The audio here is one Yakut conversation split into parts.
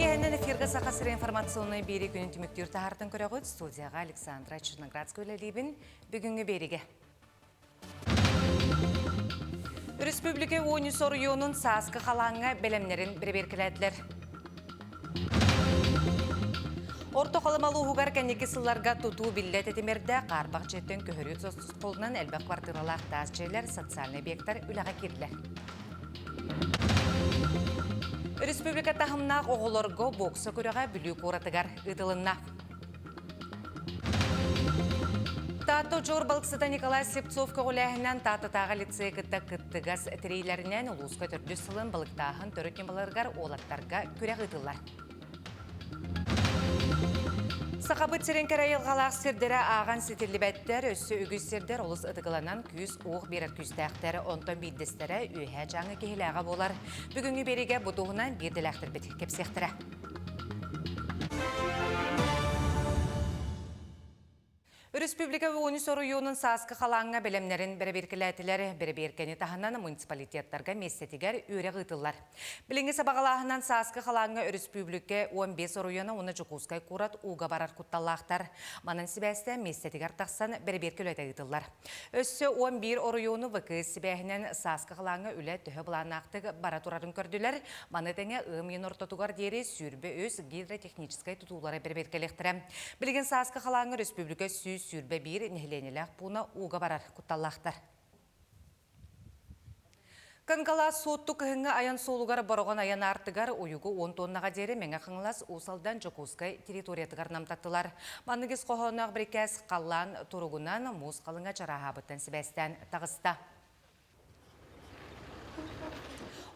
киэһэннэн эфиргэ Саха сирэ информационнай биэрии күнүн түмүктүүр таһаартан көрөҕүт. Студияҕа Александра Черноградская үлэлиибин. Бүгүҥҥү биэриигэ. Республика Уонус оройуонун сааскы халааҥҥа бэлэмнэрин бэрэбиэркэлээтилэр. Орто Халыма улууһугар кэнники сылларга тутуу биллэ тэтимирдэ, хаарбах дьиэттэн көһөрүү тосхолунан элбэх квартиралаах таас дьиэлэр, социальнай объектар үлэҕэ киирдилэр. Республика таһымнаах оҕолорго бокса күрэҕэ Бүлүү куоратыгар ыытылынна. Таатта удьуор балыксыта Николай Слепцов көҕүлээһинэн Тааттатааҕы лицей кытта кыттыгас тириилэринэн улууска төрдүс сылын балыктааһын төрүт ньымаларыгар уолаттарга күрэх ыытыллар. Сахабыт сирин кэрэ айылҕалаах сирдэрэ ааҕан ситиллибэттэр, өссө үгүс сирдэр олус ытыгыланан күүс-уох биэрэр күүстээхтэр, онтон биирдэстэрэ Үөһээ Дьааҥы киһилээҕэ буолар. Бүгүҥҥү биэриигэ бу туһунан биир дэлээхтэрбит кэпсиэхтэрэ. Өрөспүүбүлүкэ Уонус оройуонун сааскы халааҥҥа бэлэмнэрин бэрэбиэркэлээтилэр. Бэрэбиэркэни таһынан муниципалитеттарга миэстэтигэр үөрэх ыытыллар. Билиҥҥи сабаҕалааһынан сааскы халааҥҥа өрөспүүбүлүкэ 15 оройуона уонна Дьокуускай куорат ууга барар кутталлаахтар. Манан сибээстээн миэстэтигэр тахсан бэрэбиэркэ үлэтэ ыытыллар. Өссө 11 оройуону ВКС сибээһинэн сааскы халааҥҥа үлэ төһө былааннаахтык бара турарын көрдүлэр. Маны тэҥэ ыам ыйын ортотугар диэри 23 гидротехническай тутуулары бэрэбиэркэлиэхтэрэ. Билигин сааскы халааҥҥа өрөспүүбүлүкэ 121 нэһилиэнньэлээх пууна ууга барар кутталлаахтар. Кангалаас Суотту кыһыҥҥы айан суолугар Бороҕон айан аартыгар уйугу уон туоннаҕа диэри Мэҥэ Хаҥалас, Уус Алдан, Дьокуускай территориятыгар намтаттылар. Маннык ис хоһоонноох бирикээс халлаан туругунан муус халыҥа чарааһаабыттан сибээстээн таҕыста.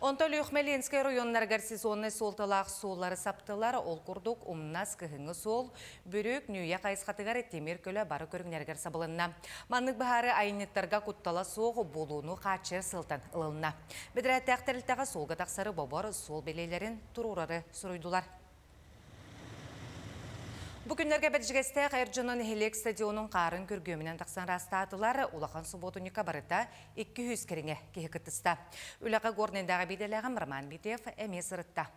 Онтон Өлүөхүмэ Ленскэй оройуоннарыгар сезоннай суолталаах суоллары саптылар. Ол курдук Умнас кыһыҥҥы суол, Бүрүк, Нүүйэ хайысхатыгар тимир көлө бары көрүҥнэригэр сабылынна. Маннык быһаарыы айанньыттарга куттала суох буолууну хааччыйар сыалтан ылылынна. Бэдэрээттээх тэрилтэҕэ суолга тахсары бобор суол бэлиэлэрин туруорары суруйдулар. Бу күннэргэ Бэрдьигэстээх эр дьоно нэһилиэк стадионун хаарын күргүөмүнэн тахсан ыраастаатылар. Улахан субуотунньукка барыта 200 кэриҥэ киһи кыттыста. Үлэҕэ Горнайдааҕы биирдэлээҕим Роман Битев эмиэ сырытта.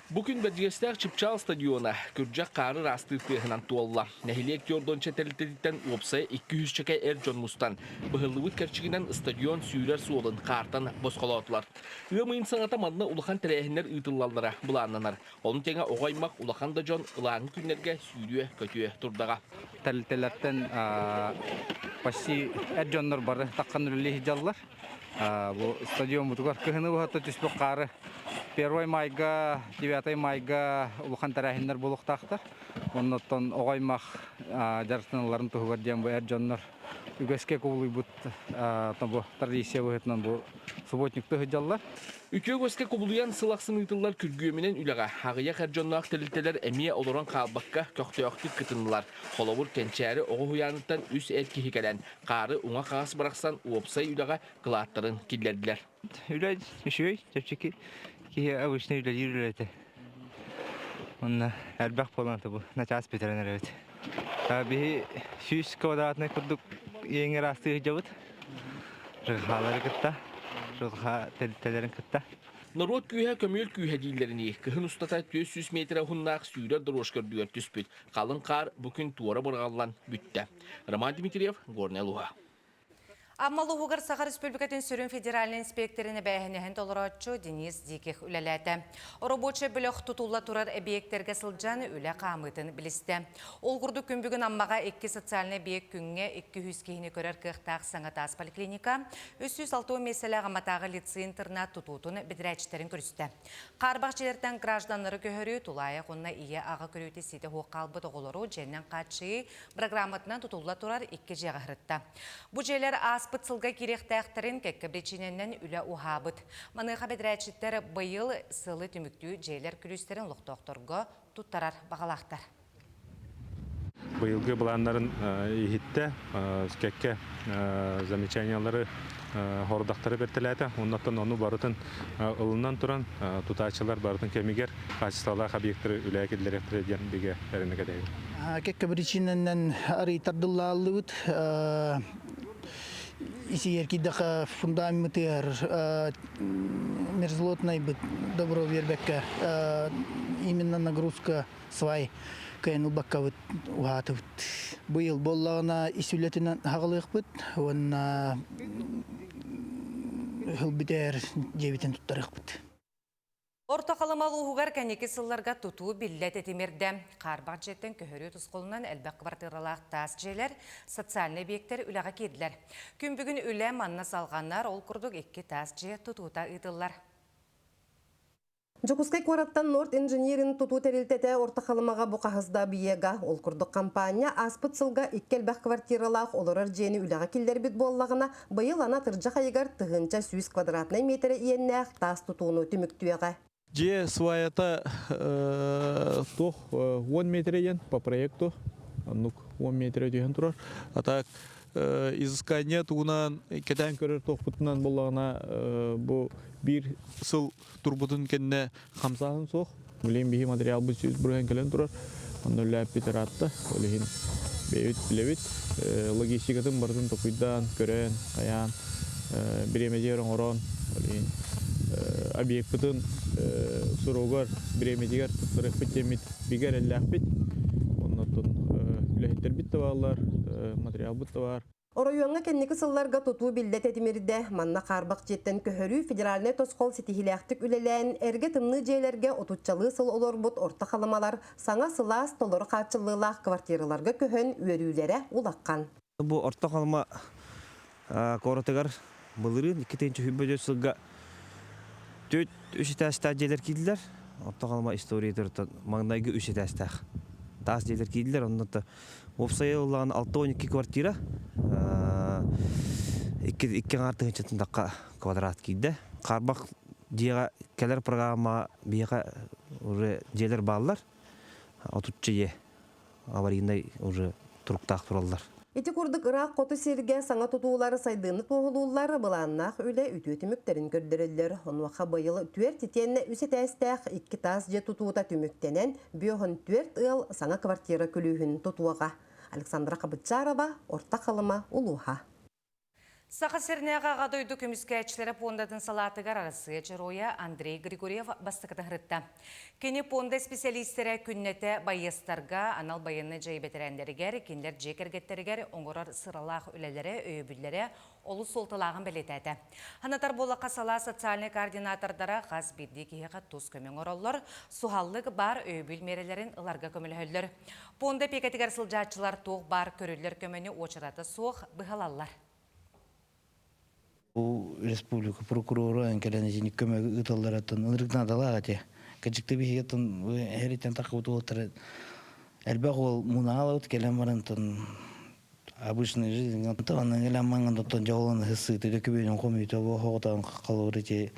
Бу күн Бэрдьигэстээх Чыпчаал стадиона күрдьэх хаары ыраастыыр тыаһынан туолла. Нэһилиэк Дьордонча тэрилтэтиттэн уопсайа 200 чэкэ эр дьон мустан, быһыллыбыт кэрчигинэн стадион сүүрэр суолун хаартан босхолоотулар. Ыам ыйын саҥата манна улахан тэрээһиннэр ыытыллаллара былааннанар. Ону тэҥэ оҕо аймах улахан да дьон ылааҥы күннэргэ сүүрүө-көтүө турдаҕа. Тэрилтэлэртэн почти эр дьоннор бары таххан үлэлии сылдьаллар. Бу стадиоммутугар кыһыны быһата түспүт хаары 1 майга, 9 майга улахан тэрээһиннэр буолуохтаахтар. Оннуттан оҕо аймах дьарыктаналларын туһугар диэн бу эр дьоннор үгэскэ кубулуйбут бу традиция быһыытынан бу субботникты сылдьаллар. Үтүө үгэскэ кубулуйан сыл ахсын ыытыллар күргүөмүнэн үлэҕэ аҕыйах эр дьонноох тэрилтэлэр эмиэ олорон хаалбакка көхтөөхтүк кытыннылар. Холобур, Кэнчээри оҕо уһуйааныттан үс эр киһи кэлэн, хаары уҥа-хаҥас бырахсан уопсай үлэҕэ кылааттарын киллэрдилэр. Үлэ үчүгэй, чэпчэки киһи обычно үлэлиир үлэтэ. Онно элбэх буолан бу начаас бүтэрэн эрэбит. Биһи 100 квадратный курдук иэҥ ыраастыы сылдьабыт. ЖКХ-лары кытта, ЖКХ тэрилтэлэрин кытта. Норуот күүһэ көмүөл күүһэ дииллэринии, кыһын устата 400 метрэ уһуннаах сүүрэр дорожка үрдүгэр түспүт халыҥ хаар бу күн туора быраҕыллан бүттэ. Роман Дмитриев, Горнай улууһа. Амма улууһугар Саха Республикатын сүрүн федеральнай инспекторын эбээһинэһин толорооччу Денис Диких үлэлээтэ. Оробуочай бөлөх тутулла турар эбийиэктэргэ сылдьан үлэ хаамыытын билистэ. Ол курдук күн бүгүн Аммаҕа икки социальнай эбийиэк күҥҥэ 200 киһини көрөр кыахтаах саҥа таас поликлиника, 360 миэстэлээх Амматааҕы лицей-интернат тутуутун бэдэрээччиттэрин көрүстэ. Хаарбах дьиэлэртэн гражданнары көһөрүү, тулаайах уонна ийэ-аҕа көрүүтэ ситэ суох хаалбыт оҕолору дьиэнэн хааччыйыы Программатынан тутулла турар икки дьиэҕэ ыһырытта. Бу дьиэлэр ааспыт сылга киириэхтээхтэрин кэккэ биричиинэнэн үлэ уһаабыт. Маныаха бэдэрээччиттэр быйыл сылы түмүктүү дьиэлэр күлүүстэрин олохтоохторго туттарар баҕалаахтар. Быйылгы былааннарын иһиттэ, кэккэ замечаниялары хордахтары бэртэлээтэ. Оннуттан ону барытын ылынан туран, тутааччылар барытын кэмигэр хаачыстыбалаах объектары үлэҕэ киллэриэхтэрэ диэн бигэ эрэнэ кэтэһэбит. Кэккэ биричиинэнэн арыйтардыллааллыбыт. Исигэр киирдэххэ фундаммытыгар мерзлотнайбыт добро биэрбэккэ именно нагрузка свай кыайан ылбаккабыт уһаатыбыт. Быйыл буоллаҕына ис үлэтинэн аҕалыахпыт уонна ыһыл бүтээр дьиэбитин туттарыахпыт. Орто Халыма улууһугар кэнники сылларга тутуу биллэ тэтимирдэ. Хаарбах дьиэттэн көһөрүү тускулунан элбэх квартиралаах таас дьиэлэр, социальнай объектэр үлэҕэ киирдилэр. Күн бүгүн үлэ манна салҕанар, ол курдук икки таас дьиэ тутуута ыытыллар. Дьокуускай куораттан Норд Инжиниринг тутуу тэрилтэтэ Орто Халымаҕа бу хаһыс да объега. Ол курдук хампаанньа ааспыт сылга икки элбэх квартиралаах олорор дьиэни үлэҕэ киллэрбит буоллаҕына, быйыл ана атырдьах ыйыгар 1100 квадратнай миэтэрэ иэннээх таас тутууну түмүктүөҕэ. Дьиэ сваята туох 10 метр диэн по проекту оннук 10 метр түһэн турар. А так изыскание тугунан кэтээн көрөр туохпутунан буоллаҕына бу биир сыл турбутун кэннэ хамсааһын суох. Билигин биһи материалбыт 100% кэлэн турар. Онно үлэлээппит ыраатта. Ол иһин бэйэбит билэбит. Логистикатын барытын токуйдаан, көрөн, хайаан, бириэмэтигэр оҥорон, ол иһин объекпытын суругар, бириэмэтигэр туттарыахпыт диэммит бигэ эрэллээхпит. Оннуттан үлэһиттэрбит да бааллар, материалбыт да баар. Оройуоҥҥа кэнники сылларга тутуу биллэ тэтимирдэ. Манна хаарбах дьиэттэн көһөрүү федеральнай тосхол ситиһиилээхтик үлэлээн, эргэ тымныы дьиэлэргэ отуччалыы сыл олорбут орто халымалар саҥа сылаас толору хааччыллыылаах квартираларга көһөн үөрүүлэрэ улахан. Бу Орто Халыма куоратыгар былырыын 2024 сылга түөрт үс этээстээх дьиэлэр киирдилэр. Орто Халыма историятыттан маҥнайгы үс этээстээх таас дьиэлэр киирдилэр. Онно Уопсайа ыллаҕына 62 квартира, икки аҥаар тыһыынчаттан тахха квадрат киирдэ. Хаарбах дьиэҕэ кэлэр программаҕа биһиэхэ уже дьиэлэр бааллар. Отучча дьиэ аварийнай уже туруктаах тураллар. Ити курдук ыраах хоту сиргэ саҥа тутуулар сайдыыны туоһулууллар, былааннаах үлэ үтүө түмүктэрин көрдөрөллөр. Онуоха быйыл түөрт итиэннэ үс этээстээх икки таас дьиэ тутуута түмүктэнэн, 54 ыал саҥа квартира күлүүһүн тутуоҕа. Александра Хабытчарова, Орто Халыма улууһа. Саха сиринээҕи Аҕа дойду көмүскээччилэрэ пуондатын салаатыгар Арассыыйа Дьоруойа Андрей Григорьев бастакытын ыһырытта. Кини пуонда исписэлиистэрэ күннэтэ байыастарга, анал байыаннай дьайыы бэтэрээннэригэр, кинилэр дьиэ кэргэттэригэр оҥорор сыралаах үлэлэрэ, өйөбүллэрэ олус суолталааҕын бэлиэтээтэ. Санатар буоллахха, салаа социальнай координатордара хас биирдии киһиэхэ тус көмө оҥороллор, суһаллык баар өйөбүл миэрэлэрин ыларга көмөлөһөллөр. Пуонда эпиэкэтигэр сылдьааччылар туох баар көрүллэр көмөнү уочарата суох быһалаллар. Бу республика прокурора кэлэн итини көмө ыыталларыттан ынырык наадалаах этэ. Кырдьыкты биһигиттэн эһэриттэн таххыбыт уолаттар элбэх уол мунаалабыт кэлэн барантан обычная жизнь онон маҥан дьолон сыты дөкүбүнүн хомуйта бу хоҕутан халыбыр ити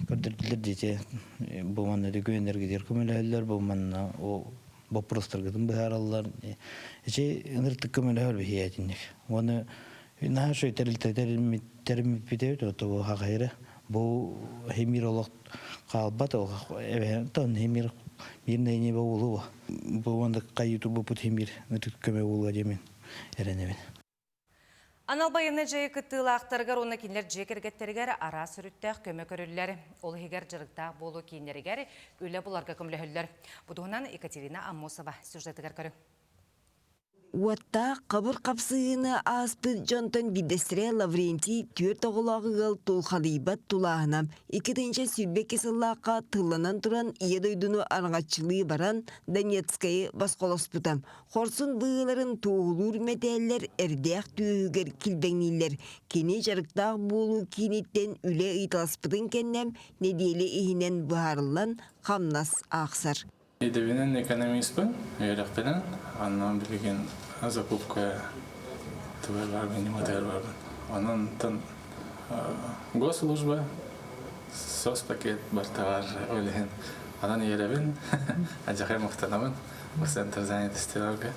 көрдөрдүлэр дити бу манна дөкүөннэргитигэр көмөлөһөллөр бу манна о боппуруостаргытын быһаараллар ити ыныртык көмөлөһөр биһиэтинник уонна наһаа үчүгэй тэрилтэ тэриммиппит эбит бу хахайры бу химир олох хаалбат тон химир мир нэйни бу бу уонна кайыту бупут химир ытык көмө буолуо диэмин эрэнэбин. Анал байыаннай дьайыы кыттыылаахтарыгар уонна кинилэр дьиэ кэргэттэригэр араас өрүттээх көмө көрүллэр. Ол иһигэр дьарыктаах буолуу кииннэригэр үлэ буларга көмөлөһөллөр. Бу туһунан Екатерина Аммосова сюжетыгар көрүҥ. Уоттаах хабыр хапсыһыыны ааспыт дьонтон биирдэстэрэ Лаврентий түөрт оҕолоох ыал тулхадыйбат тулааһына. 2022 сыллаахха тылланан туран Ийэ дойдуну араҥаччылыы баран Донецкайы босхолоспута. Хорсун быһыыларын туоһулуур мэтээллэр эрдээх түөһүгэр килбэҥнииллэр. Кини дьарыктаах буолуу кииниттэн үлэ ыйыталаспытын кэннэ нэдиэлэ иһинэн быһаарыллан хамнас аахсар. Идэбинэн экономиспын, үөрэхпинэн, онон билигин закупка тыгар барбын, ньыматыгар барбын. Онон госслужба, соцпакет бартаҕар ол иһин онон үөрэбин, адьахай махтанабын. Центр занятостиларга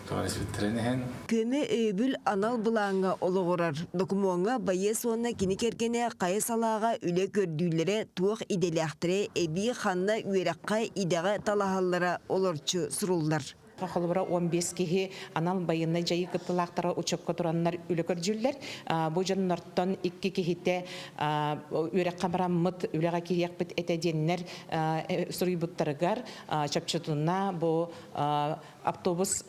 көмөлөспүттэрин иһин. Көмө өйөбүл анал былааҥҥа олоҕурар. Докумуоҥҥа байыас уонна кини кэргэнэ хайа салааҕа үлэ көрдүүллэрэ, туох идэлээхтэрэ, эбии ханна үөрэххэ, идэҕэ талаһаллара олорчу суруллар. Холобура, 15 киһи анал байыаннай дьайыы кыттыылаахтара учебка тураннар үлэ көрдүүллэр. Бу дьоннортон икки киһитэ үөрэххэ бараммыт, үлэҕэ киириэхпит этэ диэннэр суруйбуттарыгар чопчутуна бу автобус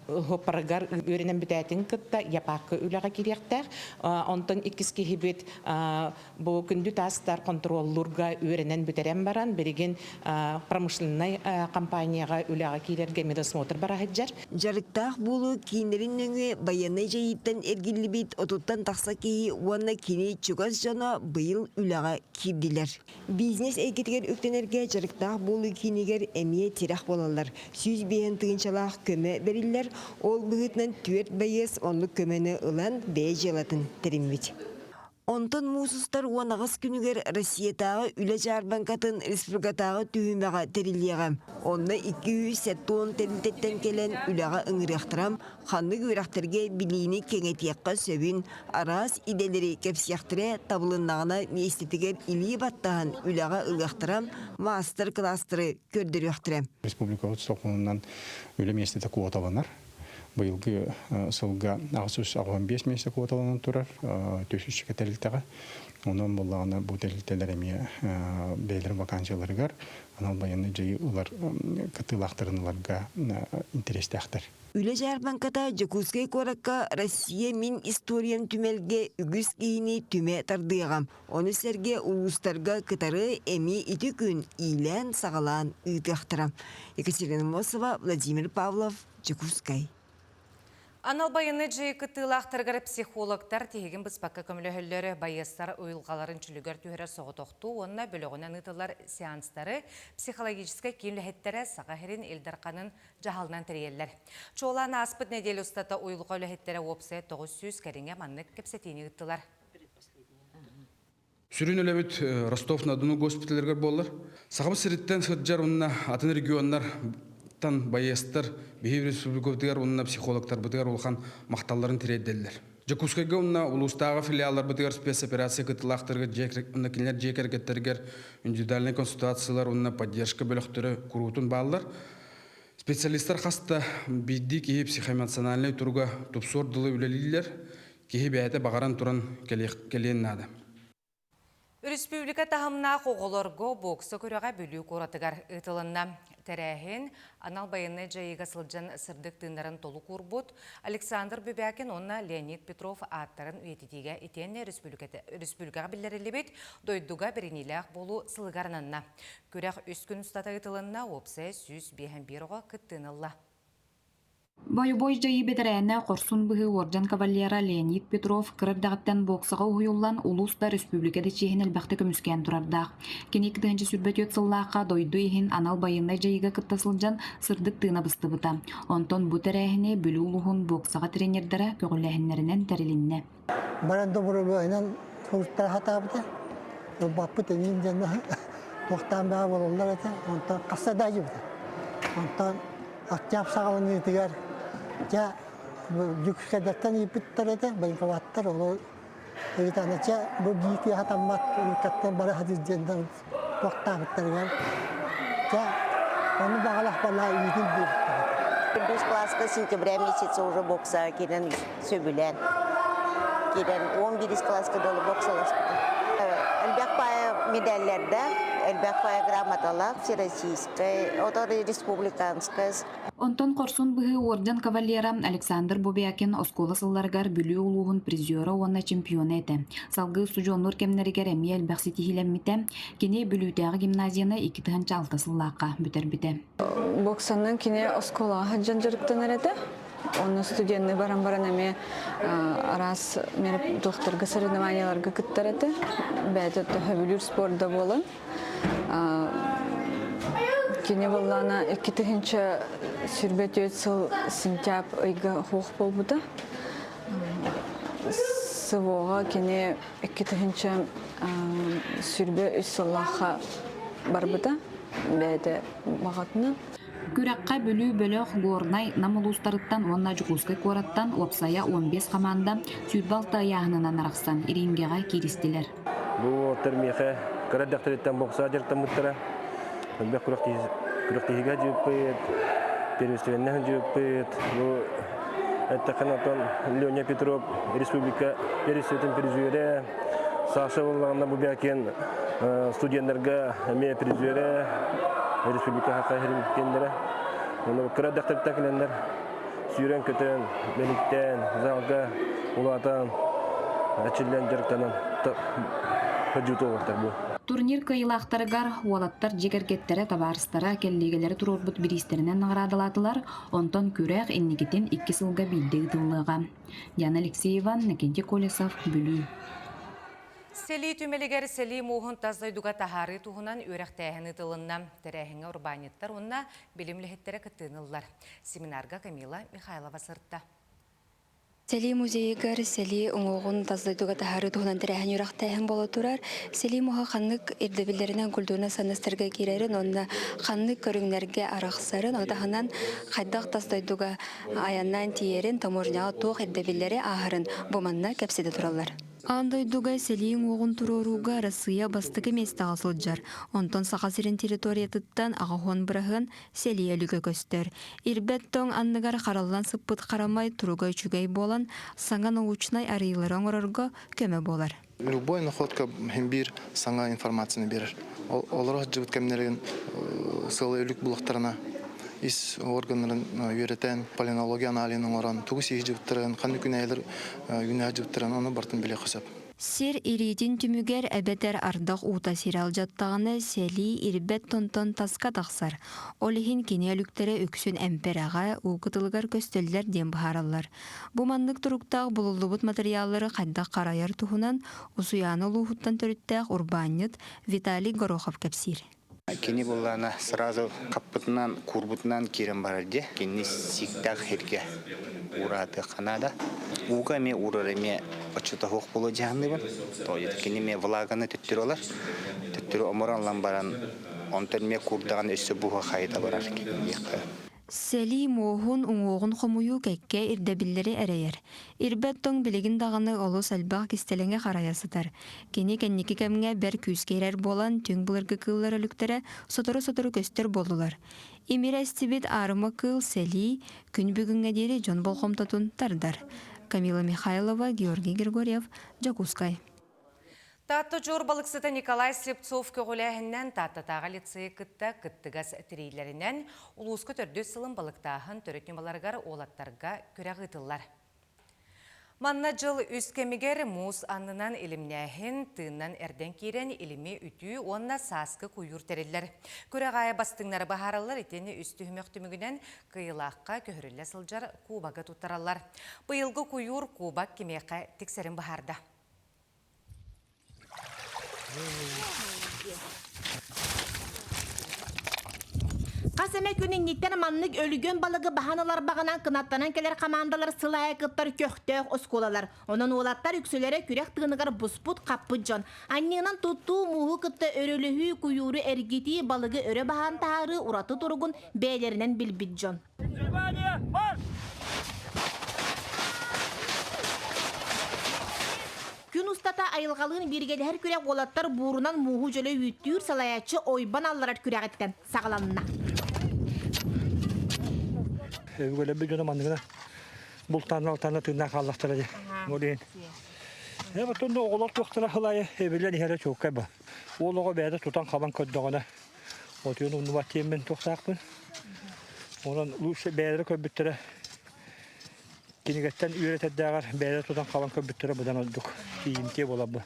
суоппарыгар үөрэнэн бүтээтин кытта ЯПАК үлэҕэ киириэхтээх. Онтон иккис киһибит бу күндү таастар хонтуруоллуурга үөрэнэн бүтэрэн баран, билигин промышленнай компанияҕа үлэҕэ киирэргэ медосмотр бара сылдьар. Дьарыктаах буолуу кииннэрин нөҥүө байыаннай дьайыыттан эргиллибит отуттан тахса киһи уонна кини чугас дьоно быйыл үлэҕэ киирдилэр. Бизнес эйгэтигэр үктэнэргэ дьарыктаах буолуу киинигэр эмиэ тирэх буолаллар. 105 тыһыынчалаах көмө бэриллэр. Ол быһыытынан түөрт байыас оннук көмөнү ылан бэйэ дьыалатын тэриммит. Онтон муус устар 18 күнүгэр Россиятааҕы үлэ дьаарбаҥкатын республикатааҕы түһүмэҕэ тэриллиэҕэ. Онно 270 тэрилтэттэн кэлэн үлэҕэ ыҥырыахтара, ханнык үөрэхтэргэ билиини кэҥэтиэххэ сөбүн, араас идэлэри кэпсиэхтэрэ, табылыннаҕына миэстэтигэр илии баттаһан үлэҕэ ылыахтара, маастар-кылаастары көрдөрүөхтэрэ. Республикабыт сокуонунан үлэ миэстэтэ квоталанар. Быйылгы сылга 885 миэстэ квоталанан турар түһүччүкэ тэрилтэҕэ. Онон буоллаҕына бу тэрилтэлэр эмиэ бэйэлэрин вакансияларыгар анал байыаннай дьайыы ылар кыттыылаахтарын ыларга интэриэстээхтэр. Үлэ дьаарбаҥката Дьокуускай куоракка Россия мин историям түмэлгэ үгүс киһини түмэ тардыаҕа. Ону сэргэ улуустарга кытары эмиэ ити күн иилээн-саҕалаан ыытыахтара. Екатерина Мосова, Владимир Павлов, Дьокуускай. Анал байыаннай дьайыы кыттыылаахтарыгар психологтар тиһигин быспакка көмөлөһөллөр, байыастар уйулҕаларын чөлүгэр түһэрэр соҕотохтуу уонна бөлөҕүнэн ыытыллар сеанстары психологическай киин үлэһиттэрэ Саха сирин Ил Дарханын дьаһалынан тэрийэллэр. Чуолаан ааспыт нэдиэлэ устата уйулҕа үлэһиттэрэ уопсайа 900 кэриҥэ маннык кэпсэтиини ыыттылар. Сүрүн үлэбит Ростов-на-Дону госпиталларыгар буолар. Сахабыт сириттэн сылдьар уонна атын регионнартан байыастар биһиги республикабытыгар уонна психологтарбытыгар улахан махталларын тириэрдэллэр. Дьокуускайга уонна улуустааҕы филиалларбытыгар спецоперация кыттыылаахтарыгар уонна кинилэр дьиэ кэргэттэригэр индивидуальнай консультациялар уонна поддержка бөлөхтөрө куруутун бааллар. Специалистар хас да биирдии киһи психоэмоциональнай туруга тупсуор дылы үлэлииллэр, киһи бэйэтэ баҕаран туран кэлиэн наада. Өрөспүүбүлүкэ таһымнаах оҕолорго бокса күрэҕэ Бүлүү куоратыгар ыытылынна. Тэрээһин анал байыаннай дьайыыга сылдьан сырдык тыыннарын толук уурбут Александр Бюбякин уонна Леонид Петров ааттарын үйэтитиигэ итиэннэ өрөспүүбүлүкэҕэ биллэриллибит дойдуга бэриниилээх буолуу сылыгар ананна. Күрэх үс күн устата ыытылынна, уопсайа 151 оҕо кыттыыны ылла. Бойобуой дьайыы бэтэрээнэ, хорсун быһыы уордьан кавалера Леонид Петров кыра эрдэҕиттэн боксаҕа уһуйуллан улуус да, республика да чиэһин элбэхтэ көмүскээн турардаах. Кини 2024 сыллаахха дойду иһин анал байыаннай дьайыыга кытта сылдьан сырдык тыына быстыбыта. Онтон бу тэрээһини Бүлүү улууһун боксаҕа тренердэрэ көҕүлээһиннэринэн тэрилиннэ. Баран добровольнан суруттара сатаабыта. Ылбаппыт эҥин диэн туохтаан баа буолаллар этэ. Онтон хасса да дьыбыта. Онтон октябрь саҕаланыытыгар дьэ Дьокуускайдартан ыыппыттар этэ, военкоматтар ол ыйытаана чэ бу биир киһи хатаммат улуккаттан бара сатыыр диэн туохтаабыттарыгар дьэ ону баҕалах балаа үүтүн биэрбиттэр. Төрдүс класска сентября месяца уже бокса киирэн сөбүлээн киирэн 11 класска дылы боксаласпытым. Элбэх пая медаллэрдээх, элбэх пая грамоталаах, всероссийскай, отор республиканскай. Онтон хорсун быһыы уордьан кавалера Александр Бубякин оскуола сылларыгар Бүлүү улууһун призера уонна чемпиона этэ. Салгыы устудьуоннуур кэмнэригэр эмиэ элбэх ситиһиилэммитэ. Кини Бүлүүтээҕи гимназияны 2006 сыллаахха бүтэрбитэ. Боксанан кини оскуолаҕа сылдьан дьарыктанар этэ. Онно студенныы баран баран эмиэ араас туохтарга соревнованияларга кыттар этэ. Бэйэтэ төһөбүлүүр спорда буолан. Кини буоллаана 2024 сыл сентябрь ыйга хуох буолбута. СВО-ҕа кини 2023 сыллаахха барбыта. Бэйэтэ баҕатынан. Күрэххэ Бүлүү бөлөх, Горнай, Нам улуустарыттан уонна Дьокуускай куораттан уопсайа 15 хамаанда 26 ыйааһынынан арахсан рингэҕэ кииристилэр. Бу уолаттар миэхэ кыра эрдэхтэриттэн боксаҕа дьарыктаммыттара. Элбэх күрэхтэһиигэ дьыыппыт. Первенственнэ сылдьыбыппыт. Бу эттэххинэ оттон Леня Петров республика первенствотын призерэ, Саша буоллаҕына бу бэкиэн студеннарга эмиэ призерэ, республика хака киэннэрэ. Оны кыра дэхтэртэн кэлэннэр сүүрэн-көтөн, мэниктээн, залга улаатан, эчиллэн дьарыктанан сылдьыбыт уолаттар бу. Турнир кыайыылаахтарыгар уолаттар дьиэ кэргэттэрэ, табаарыстара, кэллиэгэлэрэ туруорбут бириистэринэн наҕараадалаатылар, онтон күрэх инникитин икки сылга биирдэ ыытыллыаҕа. Диана Алексеева, Иннокентий Колесов, Бүлүү. Сэлии түмэлигэр сэлии мууһун тас дойдуга таһаарыы туһунан үөрэхтээһин ыытылынна. Тэрээһиҥҥэ урбаанньыттар уонна билим үлэһиттэрэ кыттыыны ыллар. Семинарга Камила Михайлова сырытта. Сэлии музейыгар сэлии уҥуоҕун тас дойдуга таһаарыы туһунан тэрээһин үөрэхтээһин буола турар. Сэлии муоһа ханнык ирдэбиллэринэн культурнай сыаннастарга киирэрин уонна ханнык көрүҥнэргэ арахсарын, ону таһынан хайдах тас дойдуга айаннаан тиийэрин, таможняҕа туох ирдэбиллэри ааһарын бу манна кэпсэтэ тураллар. Аан дойдуга сэлии уҥуоҕун туруорууга Арассыыйа бастакы миэстэҕэ сылдьар. Онтон Саха сирин территориятыттан аҕыс уон быраһыан сэлии өлүгэ көстөр. Ирбэт тоҥ анныгар хараллан сыппыт харамай туруга үчүгэй буолан, саҥа научнай арыйыылары оҥорорго көмө буолар. Любой находка биир саҥа информацияны биэрэр. Олоро сылдьыбыт кэмнэрин сыала өлүк булахтарына ис органнарын үөрэтэн, палеонтология аналиһын оҥорон, тугу сии сылдьыбыттарын, ханнык күнэйэлэр үүнэ сылдьыбыттарын ону барытын билиэххэ сөп. Сир ириитин түмүгэр эбэтэр ардах уута сири алдьаттаҕына сэлии ирбэт тонтон таска тахсар. Ол иһин кини өлүктэрэ үксүн эмпэрэҕэ, уу кытылыгар көстөллөр диэн быһаараллар. Бу маннык туруктаах булуллубут матырыйааллары хайдах харайар туһунан Усуйаана улууһуттан төрүттээх урбаанньыт Виталий Горохов кэпсиир. Кини буллаана сразу хаппытынан, куурбутунан киирэн барар дии. Кинини сииктээх сиргэ уураатыахха наада. Ууга эмиэ уурар эмиэ оччото суох буолуо дьаһанныбын. Тоҕо кини эмиэ влаганы төттөрү ылар. Төттөрү омуран ылан баран, онтон эмиэ куурдаҕына өссө буһа хайыта барар диэххэ. Сэлии муоһун, уҥуоҕун хомуйуу кэккэ ирдэбиллэри эрэйэр. Ирбэт тоҥ билигин даҕаны олус элбэх кистэлэҥи харайа сытар. Кини кэнники кэмҥэ бэр күүскэ ирэр буолан, түҥ былыргы кыыллар өлүктэрэ сотору-сотору көстөр буоллулар. Имирэ эстибит аарыма кыыл сэлии күн бүгүҥҥэ диэри дьон болҕомтотун тардар. Камила Михайлова, Георгий Григорьев, Дьокуускай. Таатта дьуур балыксыта Николай Слепцов көҕүлээһининэн Тааттатааҕы лицейи кытта кыттыгас тириилэринэн улууска төрдүс сылын балыктааһын төрүт ньымаларыгар уолаттарга күрэх ыытыллар. Манна дьыл үс кэмигэр муус аннынан илимнээһин, тыыннан эрдэн киирэн илими үтүү уонна сааскы куйуур тэриллэр. Күрэх аайы бастыҥнары быһаараллар итини үс түһүмэх түмүгүнэн кыайыылаахха көһөрүллэ сылдьар кубогы туттараллар. Быйылгы куйуур кубок кимиэхэ тиксэрин быһаарда. Хас эмэ күн инниттэн маннык өлүгүн балыгы баһан ылар баҕанан кынаттанан кэлэр хамаандалар сыл аайы кыттар көхтөөх оскуолалар. Онон уолаттар үксүлэрэ күрэх тыыныгар буспут-хаппыт дьон. Анньыынан туттуу, мууһу кытта өрөлөһүү, куйууру эргитии, балыгы өрө баһан таһаарыы ураты туругун бэйэлэринэн билбит дьон. Күн устата айылҕалыын бииргэлэһэр күрэх уолаттар буурунан мууһу дьөлө үүттүүр салайааччы ойбон алларар күрэҕиттэн саҕаланна. Өбүгэлэрбит дьоно манныгына бултаан-алтаана тыыннаах хааллахтара дии. Ол иһин. Э потом оҕолор туохтара хылайы эбилэн иһэрэ чуолкай ба. Уол оҕо бэйэтэ тутан-хабан көрдөҕүнэ Отуйан умнубат диэммин туохтаахпын. Онон лучше бэйэлэрэ көрбүттэрэ кинигэттэн үөрэтэрдээҕэр бэйэлэрэ тутан хабан көрбүттэрэ быдан ордук тиийимтиэ буолар бу.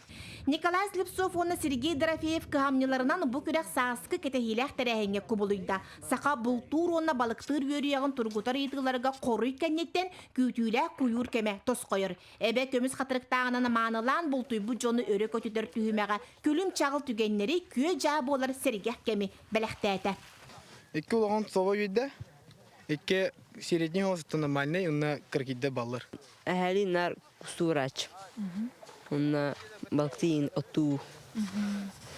Николай Слепцов уонна Сергей Дорофеев кыһамньыларынан бу күрэх сааскы кэтэһиилээх тэрээһиҥҥэ кубулуйда. Саха бултуур уонна балыктыыр үөрүйэҕин тургутар ыйытыыларга хоруй кэнниттэн күүтүүлээх куйуур кэмэ тосхойор. Эбэ көмүс хатырыктааҕынан маанылаан бултуйбут дьону өрө көтүтэр түһүмэҕэ күлүм-чаҕыл түгэннэри күө-дьаа буолар сэргэх кэми бэлэхтээтэ. Икки улахан собо үйдэ, икки средний голосуттан нормальный, уонна кыргыйда баллар. Эһэли нар кустуурач. Онна балктыын оттуу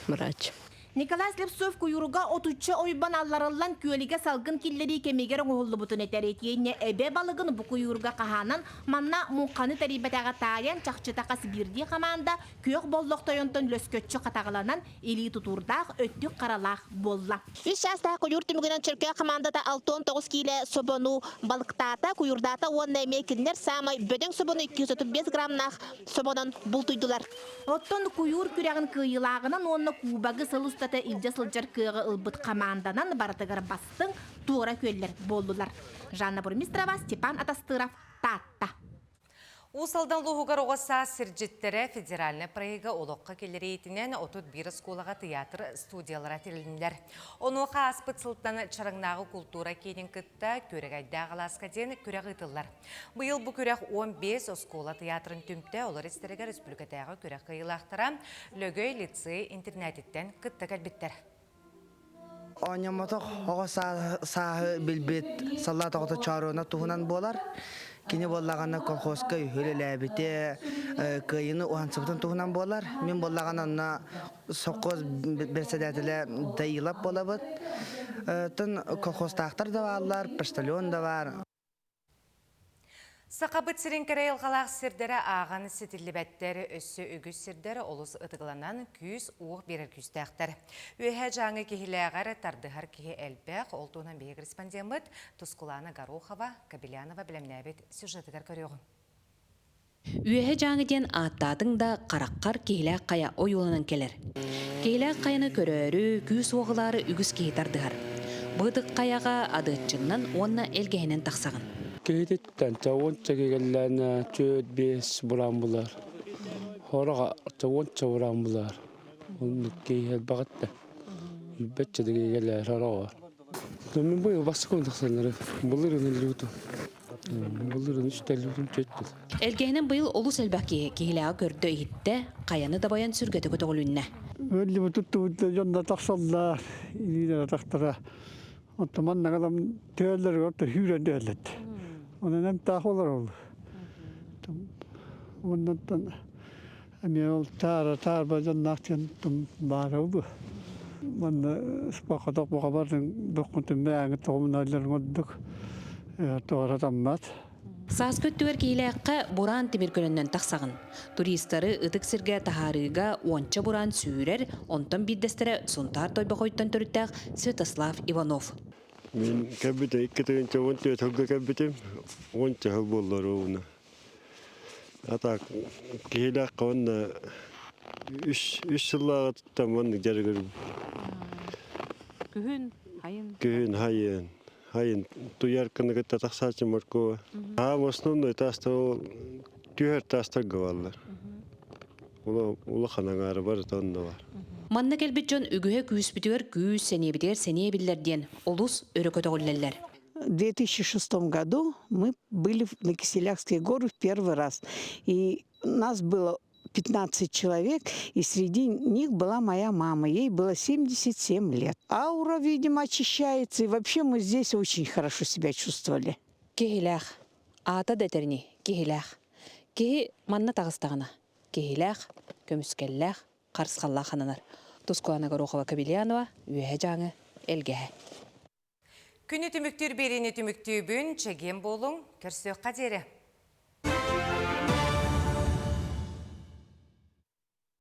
мырач. Николай Слепцов куйууруга отучча ойбон алларыллан күөлүгэ салгын киллэрии кэмигэр оҥоһуллубутун этэр. Итиэннэ эбэ балыгын бу куйуурга хаһаанан манна муҥханы тэрийбэтэҕэ таайан чахчыта хас биирдии хамаанда күөх боллох тойонтон лөскөччү хатаҕаланан илии тутуурдаах, өттүк харалаах буолла. Үс чаастаах куйуур түмүгүнэн Чөркөөх хамаандата 69 киилэ собону балыктаата, куйуурдаата уонна эмиэ кинилэр саамай бөдөҥ собону 235 граммнаах собонон бултуйдулар. Оттон куйуур күрэҕин кыайыылааҕынан уонна кубогы сыл устата илдьэ сылдьар кыаҕы ылбыт хамаанданан барытыгар бастыҥ туора күөллэр буоллулар. Жанна Бурмистрова, Степан Атастыров, Таатта. Уус Алдан улууһугар оҕо саас сирдьиттэрэ федеральнай проега олоххо киллэриитинэн 31 оскуолаҕа тыйаатыр студиялара тэрилиннилэр. Онуоха ааспыт сылтан Чараҥнааҕы култуура киинин кытта Күөрэгэйдээх алааска диэн күрэх ыытыллар. Быйыл бу күрэх 15 оскуола тыйаатырын түмтэ, олор истэригэр республикатааҕы күрэх кыайыылаахтара Лөгөй лицей интернатиттэн кытта кэлбиттэр. Оонньоммотох оҕо сааһы билбит саллаат оҕото Чооруона туһунан буолар. Кини буоллаҕына колхозка үлэлээбитэ, кыайыыны уһансыбытын туһунан буолар. Мин буоллаҕына онно совхоз председателэ Даилов буолабыт. Тон колхозтаахтар да бааллар, почтальон да баар. Сахабыт сирин кэрэ айылҕалаах сирдэрэ ааҕан ситиллибэттэр, өссө үгүс сирдэр олус ытыгыланан күүс-уох биэрэр күүстээхтэр. Үөһээ Дьааҥы киһилээҕэр тардыһар киһи элбэх, ол туһунан биһиги корреспондеммыт Тускулаана Горохова, Кобелянова бэлэмнээбит сюжетыгар көрүөҕүҥ. Үөһэ Дьааҥы диэн ааттаатыҥ да хараххар Киһилээх хайа ойууланан кэлэр. Киһилээх хайаны көрөөрү, күүс уоҕулаары үгүс киһи тардыһар. Бу ытык хайаҕа адыаччыннан уонна элгэһинэн тахсаҕын. Киһититтэн уонча кигэллээн түөрт биэс бураан булар. Хороҕо уонча бураан булар. Оннук киһи элбэҕиттэн. Билбэтчэ да кигэлээр хороҕор. Мин быйыл бастакы тахсаннары былырын иллибитим. Былырын үстэллибитим чөттүл. Элгэһинэн быйыл олус элбэх киһи киһилээҕи көрдө-иһиттэ, хайаны дабайан сүргэтэ көтөҕүлүннэ. Өллүбүт туттубут дьон да тахсаллар, илиилэрэ тахтара. Оттон манна төөллөрүгэр төһүүрэн төөллөт. Онон эмтээх олор ол. Оннуттан эмиэ ол таара таарба дьонноох диэн баара бу. Манна спақаток буқабардың бөхкүнтүн бэйэҥи тоҕумналларын ордук туора таммат. Сааскы өттүгэр Киһилээххэ бураан тимир көлөннөн тахсаҕын. Туристары ытык сиргэ таһаарыыга уонча бураан сүүрэр, онтон биирдэстэрэ Сунтаар Тойбохойтон төрүттээх Святослав Иванов. Мин кэлбитим 2014 сылга кэлбитим, уонча сыл буолла ровно. А так киһилээххэ уонна үс үс сыллааҕыттан маннык дьарыгырбыт. Күһүн, хайын? Күһүн хайын. Хайын туйарканы кытта тахсааччы моркуо. Аа в основном таастар ол түһэр таастарга бааллар. Улахан аҥаара барыта онно бар. Манна кэлбит дьон үгүһэ күүспүтүгэр күүс, сэниэбитигэр сэниэ биллэр диэн олус өрө көтөҕүллэллэр. В 2006 году мы были на Киселякской горы в первый раз. И нас было 15 человек, и среди них была моя мама. Ей было 77 лет. Аура, видимо, очищается, и вообще мы здесь очень хорошо себя чувствовали. Киһилээх. Аата да этэрини, киһилээх. Киһи манна таҕыстаҕына, киһилээх, көмүскэллээх, харысхаллаах ананар. Тускулана Горохова-Кобельянова, Үөһэ Дьааҥы, Элгэһэ. Күнү түмүктүүр биэриини түмүктүүбүн, чэгиэн буолуҥ, көрсүөххэ диэри.